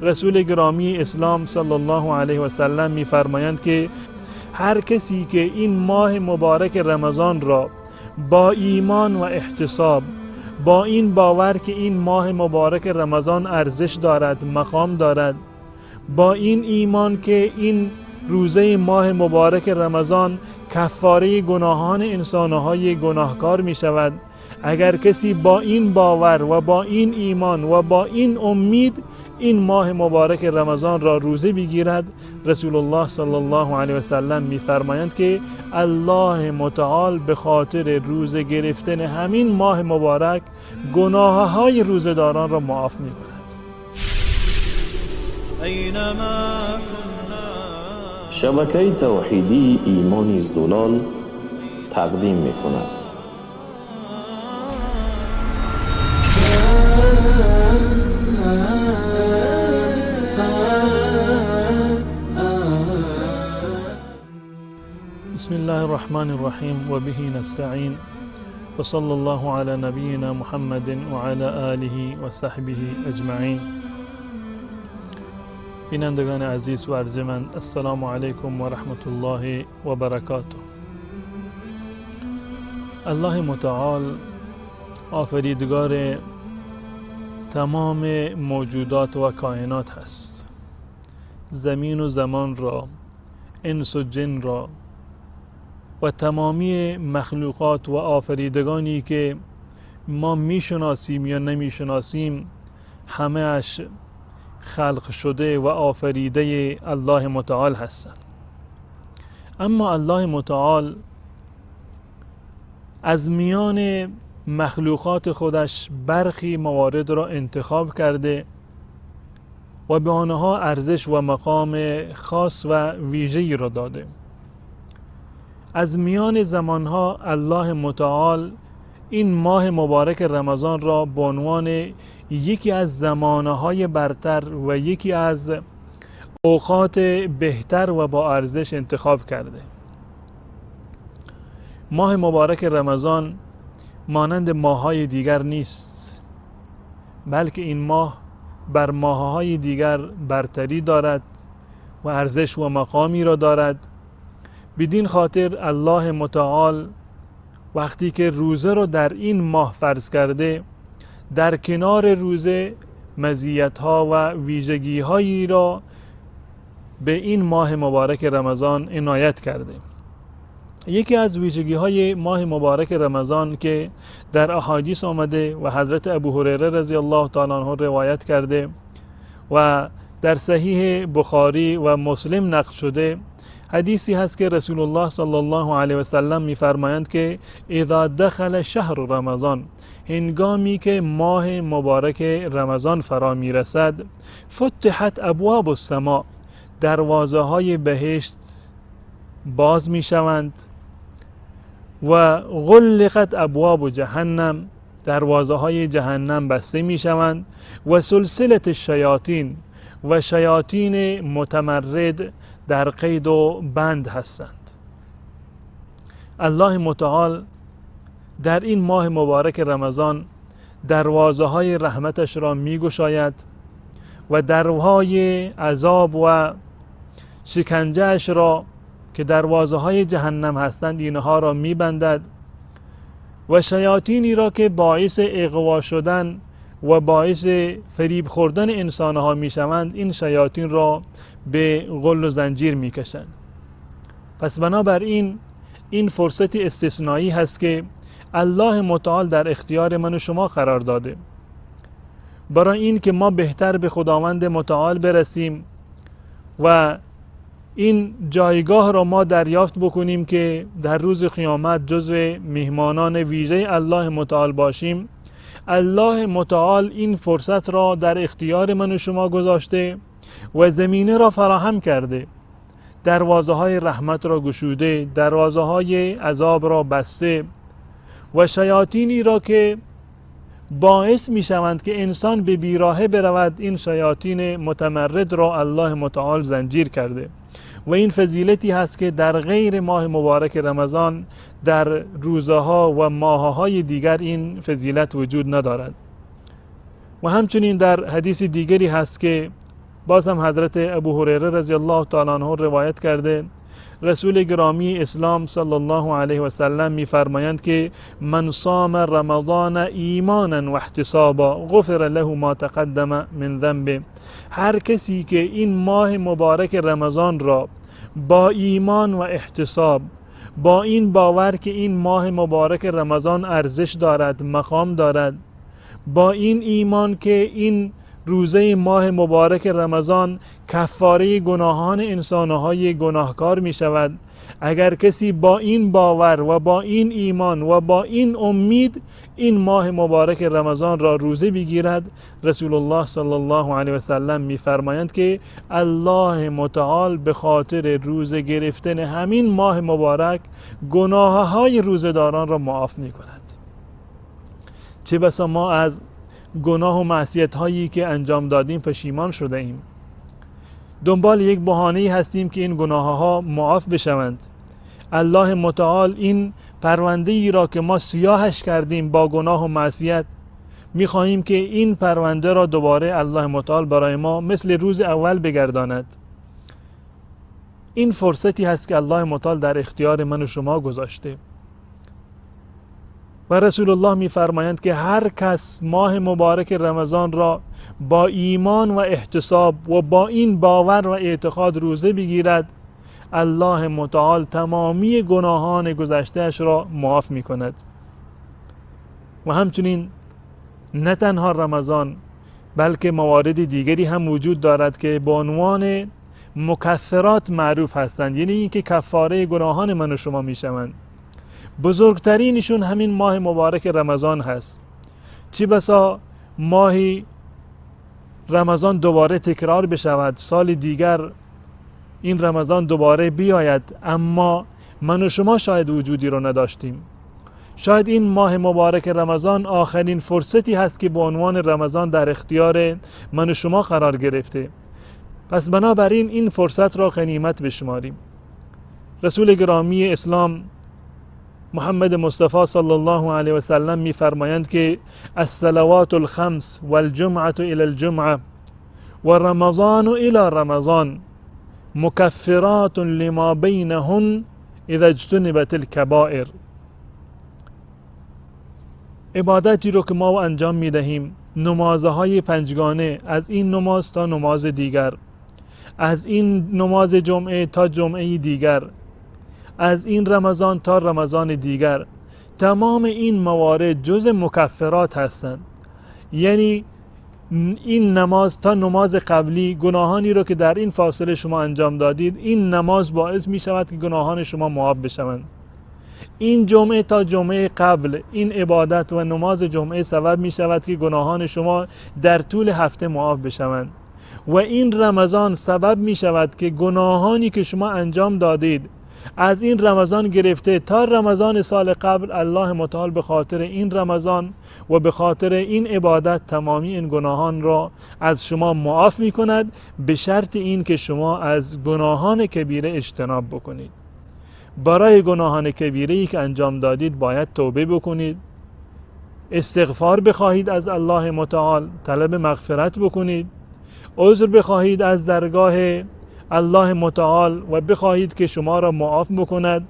رسول گرامی اسلام صلی الله علیه و سلم می‌فرمایند که هر کسی که این ماه مبارک رمضان را با ایمان و احتساب، با این باور که این ماه مبارک رمضان ارزش دارد، مقام دارد، با این ایمان که این روزه ماه مبارک رمضان کفاره گناهان انسانهای گناهکار می شود، اگر کسی با این باور و با این ایمان و با این امید این ماه مبارک رمضان را روزه بگیرد، رسول الله صلی الله علیه و سلم می‌فرمایند که الله متعال به خاطر روزه گرفتن همین ماه مبارک گناه‌های روزه‌داران را معاف می‌کند. شبکه توحیدی ایمان زلال تقدیم می‌کند. بسم الله الرحمن الرحیم و به نستعین و صلی الله علی نبینا محمد و علی آله و صحبه اجمعین. بینندگان عزیز و ارجمند، السلام علیکم و رحمت الله و برکاته. الله متعال آفریدگار تمام موجودات و کائنات هست. زمین و زمان را، انس و جن را و تمامی مخلوقات و آفریدگانی که ما میشناسیم یا نمیشناسیم، همه اش خلق شده و آفریده الله متعال هستند. اما الله متعال از میان مخلوقات خودش برخی موارد را انتخاب کرده و به آنها ارزش و مقام خاص و ویژه‌ای را داده. از میان زمانها الله متعال این ماه مبارک رمضان را به عنوان یکی از زمانهای برتر و یکی از اوقات بهتر و با ارزش انتخاب کرده. ماه مبارک رمضان مانند ماه‌های دیگر نیست، بلکه این ماه بر ماه‌های دیگر برتری دارد و ارزش و مقامی را دارد. بدین خاطر الله متعال وقتی که روزه را در این ماه فرض کرده، در کنار روزه مزیت‌ها و ویژگی‌هایی را به این ماه مبارک رمضان عنایت کرده. یکی از ویژگی‌های ماه مبارک رمضان که در احادیث آمده و حضرت ابو هریره رضی الله تعالی عنه روایت کرده و در صحیح بخاری و مسلم نقل شده، حدیثی هست که رسول الله صلی الله علیه و سلم می‌فرمایند که اذا دخل شهر رمضان، هنگامی که ماه مبارک رمضان فرا می‌رسد، فتحت ابواب السماء، دروازه های بهشت باز می‌شوند، و غلقت ابواب جهنم، دروازه های جهنم بسته می‌شوند، و سلسله الشیاطین، و شیاطین متمرد در قید و بند هستند. الله متعال در این ماه مبارک رمضان دروازه های رحمتش را می گشاید و درهای عذاب و شکنجهش را که دروازه های جهنم هستند اینها را می بندد و شیاطینی را که باعث اغوا شدن و باعث فریب خوردن انسانها می شوند، این شیاطین را به غل و زنجیر می کشند. پس بنابراین این فرصت استثنایی هست که الله متعال در اختیار من و شما قرار داده، برای این که ما بهتر به خداوند متعال برسیم و این جایگاه را ما دریافت بکنیم که در روز قیامت جزو مهمانان ویژه الله متعال باشیم. الله متعال این فرصت را در اختیار من و شما گذاشته و زمینه را فراهم کرده، دروازه های رحمت را گشوده، دروازه های عذاب را بسته و شیاطینی را که باعث می شوند که انسان به بیراهه برود، این شیاطین متمرد را الله متعال زنجیر کرده. و این فضیلتی هست که در غیر ماه مبارک رمضان در روزها و ماه‌های دیگر این فضیلت وجود ندارد. و همچنین در حدیث دیگری هست که باز هم حضرت ابو هریره رضی الله تعالی عنه روایت کرده، رسول گرامی اسلام صلی الله علیه و سلم می‌فرمایند که من صام رمضان ایمانا و احتسابا غفر له ما تقدم من ذنبه. هر کسی که این ماه مبارک رمضان را با ایمان و احتساب، با این باور که این ماه مبارک رمضان ارزش دارد، مقام دارد، با این ایمان که این روزه ماه مبارک رمضان کفاره گناهان انسانهای گناهکار می شود، اگر کسی با این باور و با این ایمان و با این امید این ماه مبارک رمضان را روزه بگیرد، رسول الله صلی الله علیه و سلم می فرمایند که الله متعال به خاطر روزه گرفتن همین ماه مبارک گناههای روزه‌داران را معاف می کند. چه بسا ما از گناه و معصیت هایی که انجام دادیم پشیمان شده ایم، دنبال یک بهانه‌ای هستیم که این گناه ها معاف بشوند. الله متعال این پرونده ای را که ما سیاهش کردیم با گناه و معصیت، می‌خواهیم که این پرونده را دوباره الله متعال برای ما مثل روز اول بگرداند. این فرصتی هست که الله متعال در اختیار من و شما گذاشته. و رسول الله می‌فرمایند که هر کس ماه مبارک رمضان را با ایمان و احتساب و با این باور و اعتقاد روزه بگیرد، الله متعال تمامی گناهان گذشته‌اش را معاف می‌کند. و همچنین نه تنها رمضان بلکه موارد دیگری هم وجود دارد که به عنوان مکفرات معروف هستند، یعنی اینکه کفاره گناهان من و شما می‌شوند. بزرگترینشون همین ماه مبارک رمضان هست. چی بسا ماهی رمضان دوباره تکرار بشود، سال دیگر این رمضان دوباره بیاید، اما من و شما شاید وجودی رو نداشتیم. شاید این ماه مبارک رمضان آخرین فرصتی هست که به عنوان رمضان در اختیار من و شما قرار گرفته. پس بنابراین این فرصت را غنیمت بشماریم. رسول گرامی اسلام محمد مصطفی صلی الله علیه و سلم می‌فرمایند که الصلوات الخمس والجمعة الى الجمعة و رمضان الى رمضان مکفرات لما بینهن اذا اجتنبت الکبائر. عبادتی رو که ما انجام می‌دهیم، نمازهای پنجگانه، از این نماز تا نماز دیگر، از این نماز جمعه تا جمعه دیگر، از این رمضان تا رمضان دیگر، تمام این موارد جز مکفرات هستند. یعنی این نماز تا نماز قبلی، گناهانی رو که در این فاصله شما انجام دادید، این نماز باعث می شود که گناهان شما معاف بشوند. این جمعه تا جمعه قبل، این عبادت و نماز جمعه سبب می شود که گناهان شما در طول هفته معاف بشوند. و این رمضان سبب می شود که گناهانی که شما انجام دادید از این رمضان گرفته تا رمضان سال قبل، الله متعال به خاطر این رمضان و به خاطر این عبادت تمامی این گناهان را از شما معاف می کند، به شرط این که شما از گناهان کبیره اجتناب بکنید. برای گناهان کبیره ای که انجام دادید باید توبه بکنید، استغفار بخواهید از الله متعال، طلب مغفرت بکنید، عذر بخواهید از درگاه الله متعال و بخواهید که شما را معاف بکند.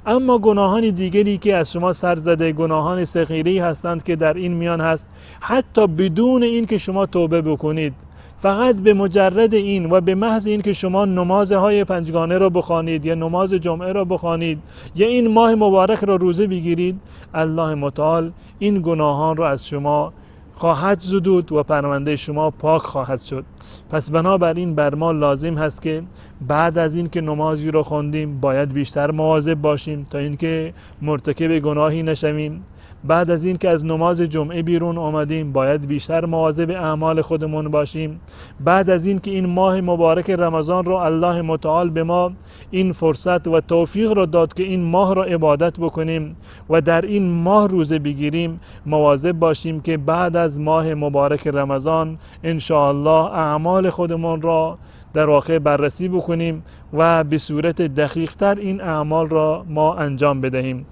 اما گناهان دیگری که از شما سر زده، گناهان صغیری هستند که در این میان هست، حتی بدون این که شما توبه بکنید، فقط به مجرد این و به محض این که شما نمازهای پنجگانه را بخوانید یا نماز جمعه را بخوانید یا این ماه مبارک را روزه بگیرید، الله متعال این گناهان را از شما خواهد زدود و پرونده شما پاک خواهد شد. پس بنابراین بر ما لازم هست که بعد از این که نمازی رو خوندیم باید بیشتر مواظب باشیم تا اینکه مرتکب گناهی نشویم. بعد از این که از نماز جمعه بیرون آمدیم باید بیشتر مواظب اعمال خودمون باشیم. بعد از این که این ماه مبارک رمضان رو الله متعال به ما این فرصت و توفیق رو داد که این ماه رو عبادت بکنیم و در این ماه روزه بگیریم، مواظب باشیم که بعد از ماه مبارک رمضان انشاءالله اعمال خودمون را در واقع بررسی بکنیم و به صورت دقیق تر این اعمال را ما انجام بدهیم.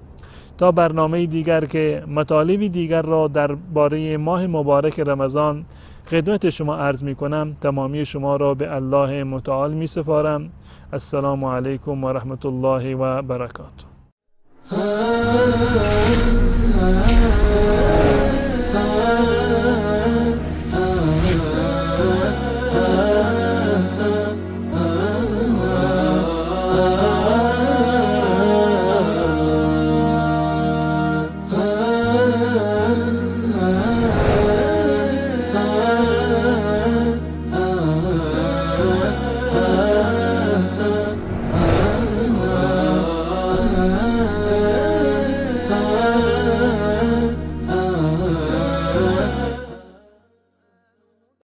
تا برنامه دیگر که مطالب دیگر را درباره ماه مبارک رمضان خدمت شما عرض می کنم. تمامی شما را به الله متعال می سپارم. السلام علیکم و رحمت الله و برکاته.